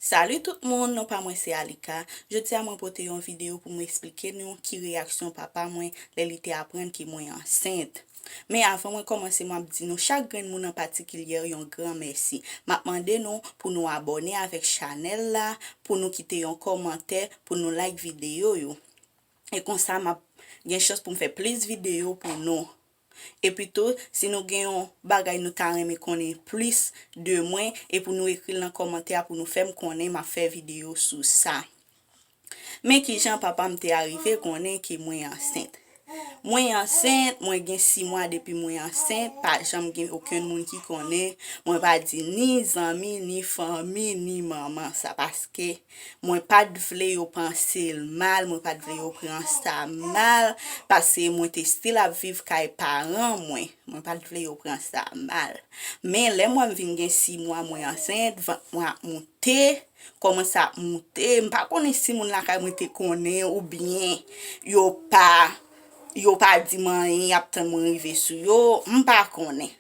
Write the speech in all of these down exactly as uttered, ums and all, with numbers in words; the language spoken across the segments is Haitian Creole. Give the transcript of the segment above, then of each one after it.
Salut tout moun, non pa mwen se Alika. Jodi a mwen pote yon videyo pou mwen eksplike nou ki reyaksyon papa mwen lè li te aprann ke mwen ansent. Men avan mwen kòmanse, mwen ap di nou chak grenn moun an patikilye yon gran mèsi. M ap mande nou pou nou abòne avèk chanèl la, pou nou kite yon kòmantè, pou nou like videyo yo. E konsa m ap gen chans pou m fè plis videyo pou nou. Epi tou, si nou gen yon bagay nou ta renmen konnen plis de mwen, e pou nou ekri l nan kòmantè a pou nou fè m konnen, m ap fè videyo sou sa. Men kijan papa m te arive konnen ke mwen ansent. Mwen ansent, mwen gen sis mwa depi mwen ansent, pa janm gen okenn moun ki konnen. Mwen pa di ni zanmi, ni fanmi, ni manman sa, paske mwen pa t vle yo panse l mal, mwen pa t vle yo pran sa mal, paske mwen te still ap viv kay paran mwen. Mwen pa t vle yo pran sa mal. Men lè mwen vin gen sis mwa mwen ansent, vant mwen ap moute, kòmanse ap moute. M pa konnen si moun lakay mwen te konnen oubyen yo pa, yo pa di m anyen, y ap tann mwen rive sou yo. M pa konnen.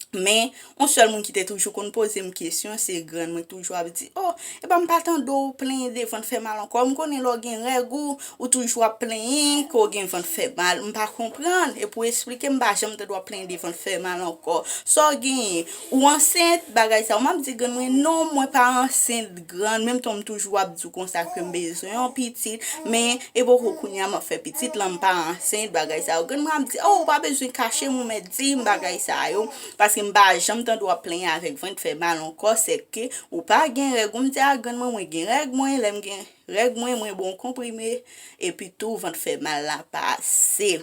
Men, yon sèl moun ki te toujou konn poze m kesyon, se grann mwen toujou ap di, "O, epa m pa tande w plenyen de vant fè mal ankò. M konnen lè w gen règ ou, ou toujou ap plenyen ke w gen vant fè mal." M pa konprann. E pou eksplike, m pa janm tande w ap plenyen de vant fè mal ankò. Sa w genyen? Ou ansent? Bagay sa yo. M ap di grann mwen, "Non, mwen pa ansent, grann." Menm tan m toujou ap di w konsa ke m bezwen yon pitit. Men, e poko kounye a m ap fè pitit lan, m pa ansent, bagay sa yo. Grann mwen ap di, "O, ou pa bezwen kache m, ou mèt di m bagay sa yo." Paske m pa janm tande w ap plenyen avèk vant fè mal ankò, sèke ou pa gen règ ou. M di, "A, grann mwen, mwen gen règ mwen, lè m gen règ mwen, mwen ba w konprime, epi tou vant fè mal la pase."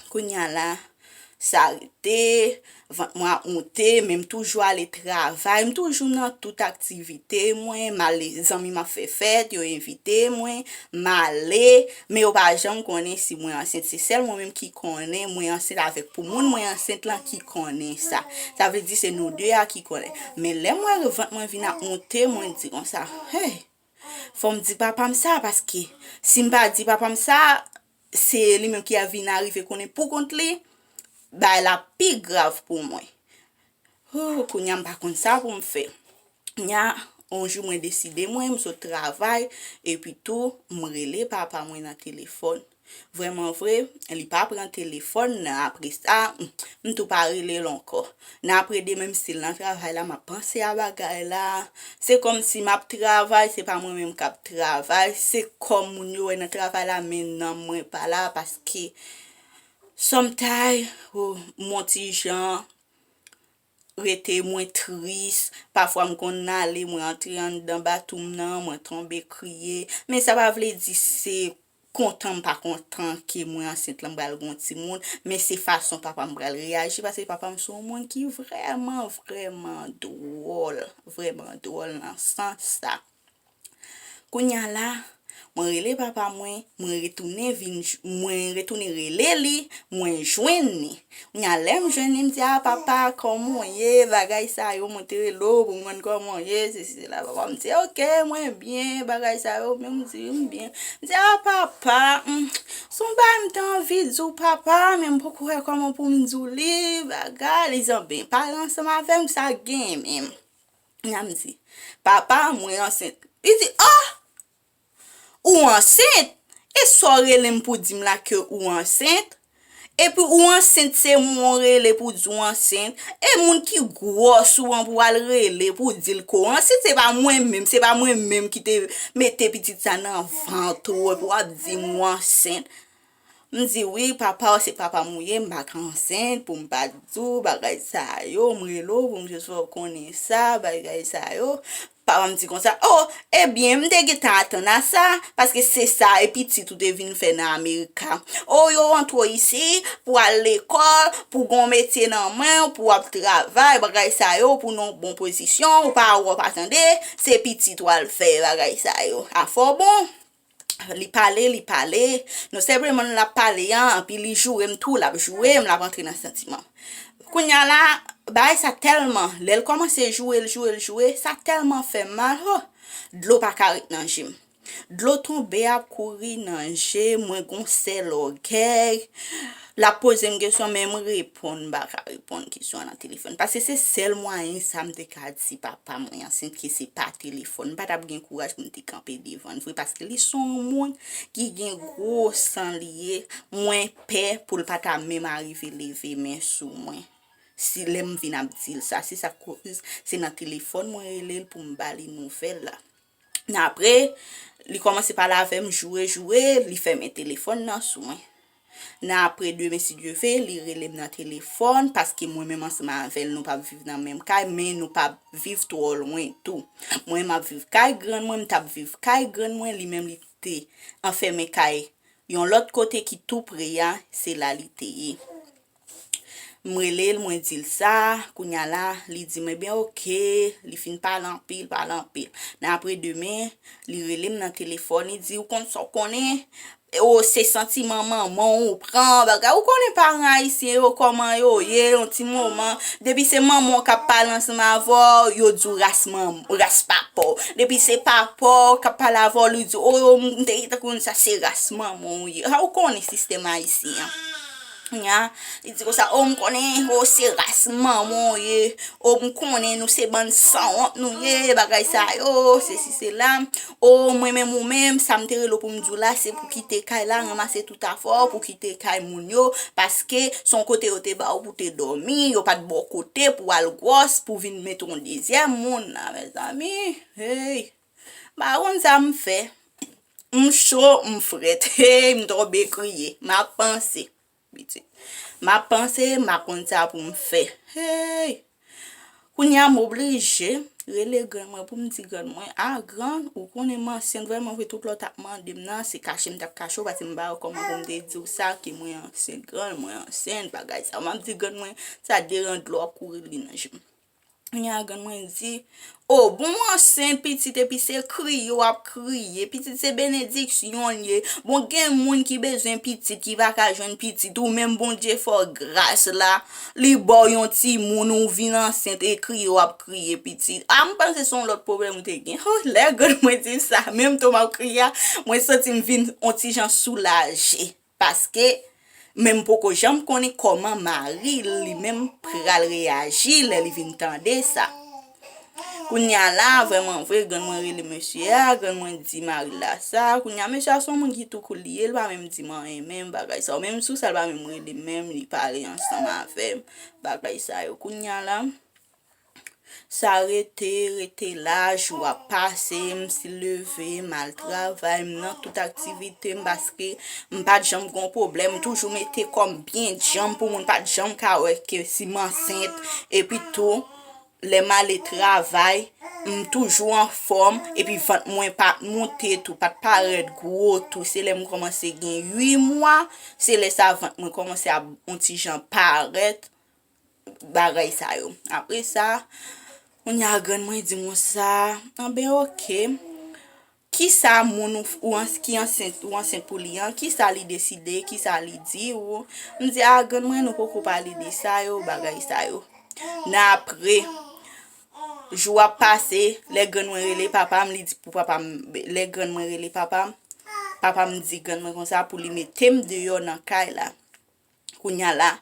Kounye a la, sa rete, vant mwen ap moute, men m toujou ale travay, m toujou nan tout aktivite mwen, m ale, zanmi m ap fè fèt, yo envite mwen, m ale, men yo pa janm konnen si mwen ansent. Se sèl mwen menm ki konnen mwen ansent avèk pou moun mwen ansent lan ki konnen sa. Sa vle di se nou de a ki konnen. Men lè m wè vant mwen vin ap moute, mwen di konsa, "Hey, fò m di papa m sa, paske si m pa di papa m sa, se li menm ki a vin arive konnen pou kont li, bagay la pi grav pou mwen." Hoo, kounye a m pa konn sa pou m fè. Kounye a, yon jou mwen deside, mwen, m sot travay, epi tou, m rele papa mwen nan telefòn. Vrèman vre, li pa pran telefòn nan. Apre sa, m tou pa rele l ankò. Nan apre demen, m still nan travay la, m ap panse a bagay la. Se kòmsi m ap travay, se pa mwen menm k ap travay. Se kò moun yo wè nan travay la, men nanm mwen pa la, paske sometimes, oh, m on ti jan rete, mwen tris. Pafwa m konn ale, mwen antre anndan batou'm nan, mwen tonbe kriye. Men sa pa vle di se kontan m pa kontan ke mwen ansent lan m pral gen yon timoun, men se fason papa m pral reyaji, paske papa m se yon moun ki vrèman, vrèman dwòl, vrèman dwòl nan sans sa. Kounye a la, mwen rele papa mwen, mwen retounen vin, mwen retounen rele li, mwen jwenn li. Kounye a, lè m jwenn li, m di, "A, papa, kòman w ye?" Bagay sa yo, mwen te rele w pou m konn kòman w ye, sesi, sela. Papa m di, "Oke, mwen byen," bagay sa yo, men m di, "M byen." M di, "A, papa, hmm, se yon bagay m te anvi di w, papa, men m poko wè kòman pou m di w li, bagay." Li di, "Anben, pale ansanm avè m, sa k genyen menm?" Kounye a m di, "Papa, mwen ansent." Li di, "O! Ou ansent? E sa w rele m pou di m la ke ou ansent? Epi ou ansent, se mwen w rele pou di w ansent? E moun ki gwòs ou an pou w al rele pou di l ke w ansent? Se pa mwen menm, se pa mwen menm ki te mete pitit sa nan vant ou, epi w ap di m ou ansent." M di, "Wi, papa, se papa m ou ye, m pa ka ansent pou m pa di w bagay sa yo, m rele w pou m jis fè w konnen sa, bagay sa yo." Papa m di konsa, "O, ebyen, m te gentan atann a sa, paske se sa, e pitit ou te vin fè nan Amerika. O, yo rantre w isi pou al lekòl, pou gon metye nan men w, pou w ap travay, bagay sa yo, pou nan bon pozisyon, ou pa wè, w pa tande, se pitit w al fè, bagay sa yo. Afè w bon." Li pale, li pale. Non sèlman l ap pale an, anpi li joure m tou, l ap joure m, l ap antre nan santiman m. Kounye a la, bagay sa tèlman, lè l kòmanse joure l, joure l, joure, sa tèlman fè m mal, ho! Dlo pa ka ret nan je m. Dlo tonbe ap kouri nan je, mwen gon sèl ògèy. L ap poze m kesyon, men m reponn, m pa ka reponn kesyon an nan telefòn. Paske se sèl mwayen sa m te ka di papa mwen ansent ke se pa telefòn. M pa t ap gen kouraj pou m te kanpe devan l vre, paske li se yon moun ki gen gwo san li ye. Mwen pè pou l pa ta menm arive leve men sou mwen. Si lè m vin ap di l sa, se sa k koz, se nan telefòn mwen rele l pou m ba li nouvèl la. Nan apre, li kòmanse pale avè m, joure, joure, li fèmen telefòn nan sou mwen. Nan apre demen, si Dye ve, li rele m nan telefòn, paske mwen menm ansanm avè l, nou p ap viv nan menm kay, men nou p ap viv twò lwen tou. Mwen, m ap viv kay grann mwen, m t ap viv kay grann mwen, li menm li te anfèmen kay yon lòt kote ki tou pre a, se la li te ye. M rele l, mwen di l sa, kounye a la, li di m, ebyen, oke, li fin pale anpil, pale anpil. Nan apre demen, li rele m nan telefòn, li di, ou konn sa w konnen, o, se santiman manman w ou pran, bagay, ou konnen paran ayisyen yo, kòman yo ye, yon ti moman, depi se manman w k ap pale ansanm avè w, yo di w ras manm-, ras papa w. Depi se papa w k ap pale avè w, li di, o, m te gentan konn sa, se ras manman w ye. Ha, ou konnen sistèm ayisyen an. Nya, li di konsa, o, m konnen, o, se ras manman w ye, o, m konnen nou se bann sanwont nou ye, bagay sa yo, sesi, sela. O, mwen menm ou menm, sa m te rele w pou m di w la, se pou kite kay la, ranmase tout afè w, pou kite kay moun yo, paske se yon kote yo te ba w pou te dòmi, yo pa t ba w kote pou w al gwòs, pou vin mete yon dezyèm moun la, mezanmi. Hey! M pa konn sa m fè. M cho, m frèt. Hey, m tonbe kriye. M ap panse. Pitit. M ap panse, m pa konn sa pou m fè. Hey! Kounye a, m oblije rele grann mwen pou m di grann mwen, a, grann, ou konnen m ansent vrèman vre, tout lè w t ap mande m nan, se kache m t ap kache w, paske m pa wè kòman pou m te di w sa, ke mwen ansent, grann mwen ansent, bagay sa. M ap di grann mwen, sa deranj dlo ap kouri li nan je m. Kounye a grann mwen di, o, bon, ou ansent pitit, epi se kriye w ap kriye. Pitit se benediksyon l ye. Bon, gen moun ki bezwen pitit, ki pa ka jwenn pitit. Ou menm Bondye fè w gras la, li ba w yon timoun, ou vin ansent e kriye w ap kriye pitit. A, m panse se yon lòt pwoblèm ou te gen. Ho, lè grann mwen di m sa, menm tou m ap kriye a, mwen santi m vin yon ti jan soulaje. Paske, men m poko janm konnen kòman mari l li menm pral reyaji lè li vin tande sa. Kounye a la, vrèman vre, grann mwen rele mesye a, grann mwen di mari l la sa. Kounye a, mesye a se yon moun ki tou koul li ye, li pa menm di m anyen menm, bagay sa yo. Menm sou sa, li pa menm rele m menm, li pale ansanm avè m, bagay sa yo. Kounye a la, sa rete, rete la, jou ap pase, m si leve, m al travay, m nan tout aktivite m, paske m pa t janm gon pwoblèm, m toujou mete kò m byen djanm pou moun pa t janm ka wè ke si m ansent, epi tou, lè m ale travay, m toujou anfòm, epi vant mwen pa t moute tou, pa t parèt gwo tou, se lè m kòmanse gen uit mwa, se lè sa vant mwen kòmanse ap yon ti jan parèt, bagay sa yo. Apre sa, kounye a grann mwen di m sa, anben oke. Kisa moun ou, ou ans-, ki ansent, ou ansent pou li an, kisa li deside, kisa li di ou? M di, a, grann mwen, nou poko pale de sa yo, bagay sa yo. Nan apre, jou ap pase, lè grann mwen rele papa m, li di pou papa m, lè grann mwen rele papa m, papa m di grann mwen konsa pou li mete m deyò nan kay la. Kounye a la,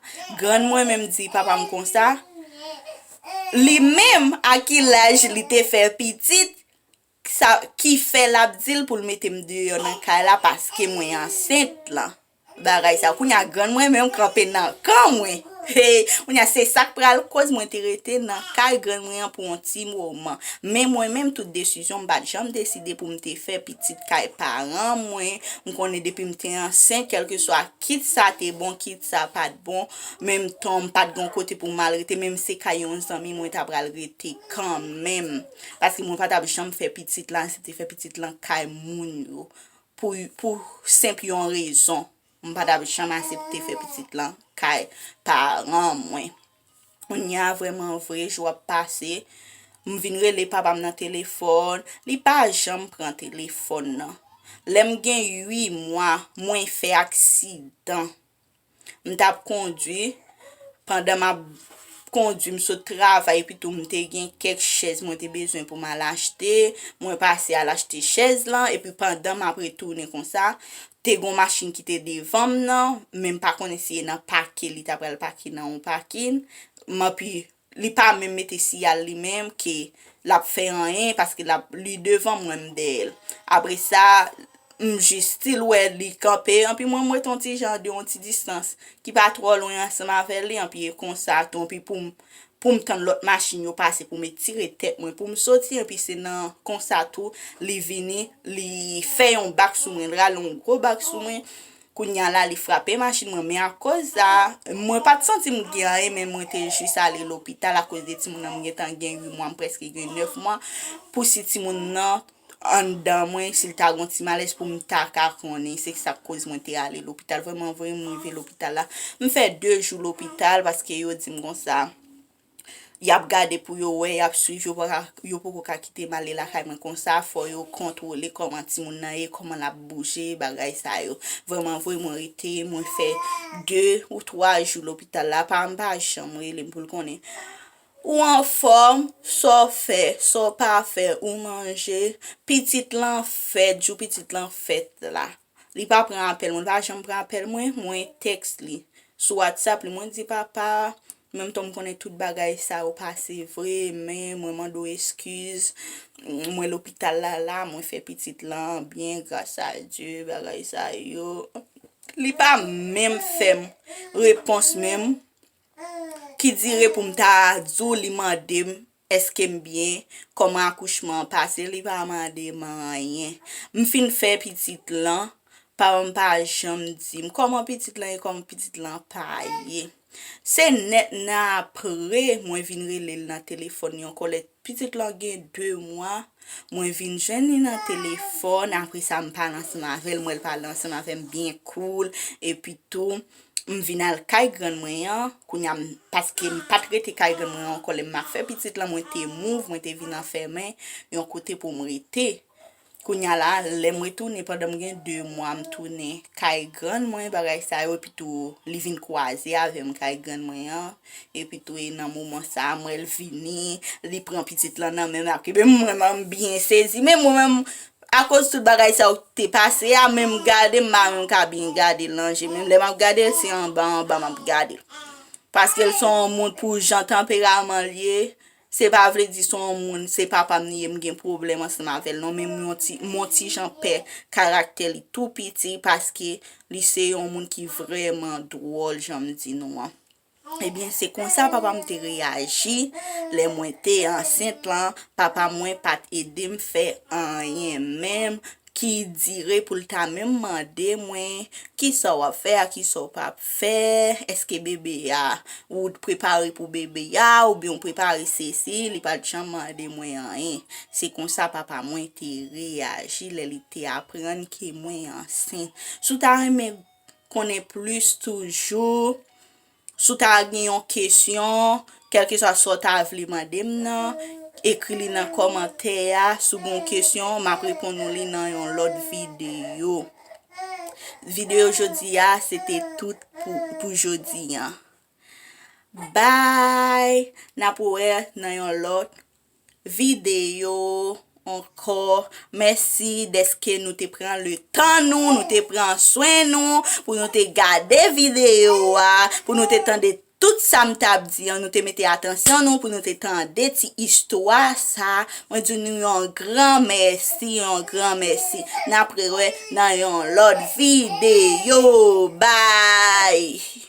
grann mwen menm di papa m konsa, li menm a ki laj li te fè pitit, sa ki fè l ap di l pou l mete m deyò nan kay la paske mwen ansent lan. Bagay sa, kounye a grann mwen menm kanpe nan kan mwen. Hey, kounye a se sa k pral koz mwen te rete nan kay grann mwen an pou yon ti moman. Men mwen menm, tout desizyon m pa t janm deside pou m te fè pitit kay paran mwen. M konnen depi m te ansent, kèlkeswa kit sa te bon, kit sa pa t bon, menm tan m pa t gon kote pou m al rete, menm se kay yon zanmi mwen ta pral rete kanmenm. Paske mwen pa t ap janm fè pitit lan, se te fè pitit lan kay moun yo. Pou, pou senp yon rezon. M pa t ap janm asepte fè pitit lan kay paran mwen. Kounye a, vrèman vre, jou ap pase. M vin rele papa m nan telefòn. Li pa janm pran telefòn nan. Lè m gen uit mwa, mwen fè aksidan. M t ap kondwi pandan m ap kondwi, m sot travay, epi tou m te gen kèk chèz mwen te bezwen pou m al achte. Mwen pase al achte chèz lan, epi pandan m ap retounen konsa, te gon machin ki te devan m nan, men m pa konnen si e nan pake li ta pral pake nan yon pakin. M anpi, li pa menm mete siyal li menm ke l ap fè anyen, paske l ap, li devan mwen, m dèyè l. Apre sa, m jis still wè li kanpe, anpi mwen, m ret yon ti jan de yon ti distans ki pa twò lwen ansanm avè li, anpi e konsa tou, anpi pou m, pou m tann lòt machin yo pase, pou m etire tèt mwen, pou m soti, anpi se nan konsa tou, li vini, li fè yon bak sou mwen, li rale yon gwo bak sou mwen. Kounye a la, li frape machin mwen, men akoz sa, mwen pa t santi m gen anyen, men mwen te jis ale lopital akoz de timoun nan, m gentan gen uit mwa, m prèske gen nèf mwa. Pou si timoun nan anndan mwen, si l ta gon ti malèz pou m ta ka konnen, se sa k koz mwen te ale lopital. Vrèman vre, m rive lopital la. M fè de jou lopital paske yo di m konsa, y ap gade pou yo wè, y ap swiv, yo pa ka, yo poko ka kite m ale lakay mwen konsa, fò yo kontwole kòman timoun nan ye, kòman l ap bouje, bagay sa yo. Vrèman vre, mwen rete, mwen fè de ou twa jou lopital la, pa m pa janm rele m pou l konnen. Ou anfòm, sa w fè, sa w pa fè, ou manje, pitit lan fèt, jou pitit lan fèt la. Li pa pran apèl mwen, li pa janm pran apèl mwen, mwen tèks li sou WhatsApp li, mwen di, "Papa, menm tan m konnen tout bagay sa yo pase vre, men mwen mande w eskiz, mwen lopital la la, mwen fè pitit lan byen, gras a Dye, bagay sa yo." Li pa menm fè m repons menm ki dire pou m ta di w li mande m èske m byen, kòman akouchman an pase, li pa mande m anyen. M fin fè pitit lan, papa m pa janm di m kòman pitit lan ye, kòman pitit lan pa ye. Se nèt nan apre mwen vin rele l nan telefòn yon kòlè. Pitit lan gen de mwa, mwen vin jwenn li nan telefòn, apre sa m pale ansanm avè l, m wè l pale ansanm avè m byen cool, epi tou, m vin al kay grann mwen an, kounye a m, paske m pa t rete kay grann mwen an ankò, lè m ap fè pitit lan, mwen te move, mwen te vin anfèmen yon kote pou m rete. Kounye a la, lè m retounen, pandan m gen de mwa, m tounen kay grann mwen, bagay sa yo, epi tou, li vin kwaze avè m kay grann mwen an, epi tou, e nan moman sa a, m wè l vini, li pran pitit lan nan men m, l ap kenbe m, mwen menm, m byen sezi, men mwen menm, akoz tout bagay sa yo te pase a, menm gade m pa menm ka byen gade l nan je, menm lè m ap gade l, se anba anba m ap gade l. Paske l se yon moun pou jan tanperaman l ye, se pa vle di se yon moun, se papa m li ye, m gen pwoblèm ansanm avè l non, men m yon ti, m yon ti jan pè karaktè li tou piti, paske li se yon moun ki vrèman dwòl, jan m di nou an. Ebyen, se konsa papa m te reyaji lè mwen te ansent lan. Papa mwen pa t ede m fè anyen menm, ki dire pou l ta menm mande mwen, "Kisa w ap fè a, kisa w p ap fè? Èske bebe a, ou prepare pou bebe a, oubyen ou prepare sesi?" Li pa t janm mande mwen anyen. Se konsa papa mwen te reyaji lè li te aprann ke mwen ansent. Si w ta renmen konnen plis toujou, si w ta gen yon kesyon, kèlkeswa sa w ta vle mande m nan, ekri li nan kòmantè a. Si w gen yon kesyon, m ap reponn ou li nan yon lòt videyo. Videyo jodi a, se te tout pou, pou jodi a. Bye! N ap wè nan yon lòt videyo ankò. Mèsi dèske nou te pran letan nou, nou te pran swen nou, pou nou te gade videyo a, pou nou te tande tout sa m t ap di an, nou te mete atansyon nou, pou nou te tande ti istwa sa. Mwen di nou yon gran mèsi, yon gran mèsi. N ap rewè nan yon lòt videyo. Bye!